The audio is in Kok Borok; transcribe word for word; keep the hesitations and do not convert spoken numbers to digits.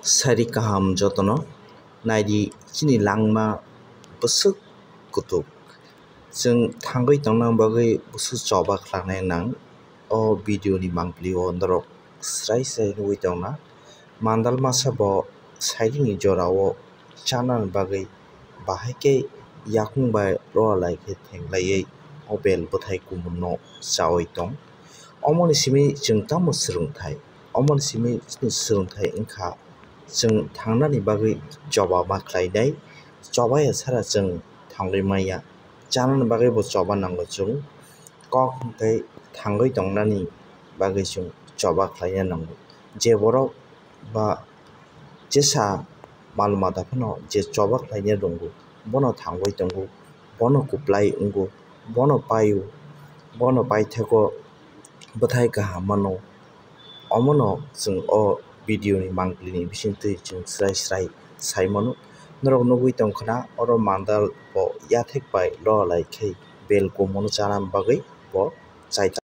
Sari kaham jotono, naidi chini langma bwswk kutuk. Chwng thangwi tongna bagwi bwswk choba khlainai nang. O video ni mangpili o norok srai srai nugwi tongna. Mandal masa bo sairing ni jora o chana bagwi bahai khe yakung bai rola lai khe thenglaiwi o bel bwthai kumun no chawi tong. Omo ni simi chwng tamo swrwngthai? Omo ni simi chini swrwngthai wngkha chwng thangnani bagwi choba ma khlainai, choba ya sara chwng thangwi maya, chanani bagwi bo choba nango chwng, kok hwnkhe thangwi tongnani bagwi chwng choba khlaina nango. Je borok ba jesa mal mata phano je choba khlaina rwngo, bono thangwi tongo, bono kwplai wngo, bono paio, bono paithago bwthai kaham mano. Omono chwng o video ni mangpili ni bisingtwi chwng srai srai sai mano. Norok nugwi tongkha na oro mandal bo yathek bai lola lai khe bel kumun no chana bagwi bo chai.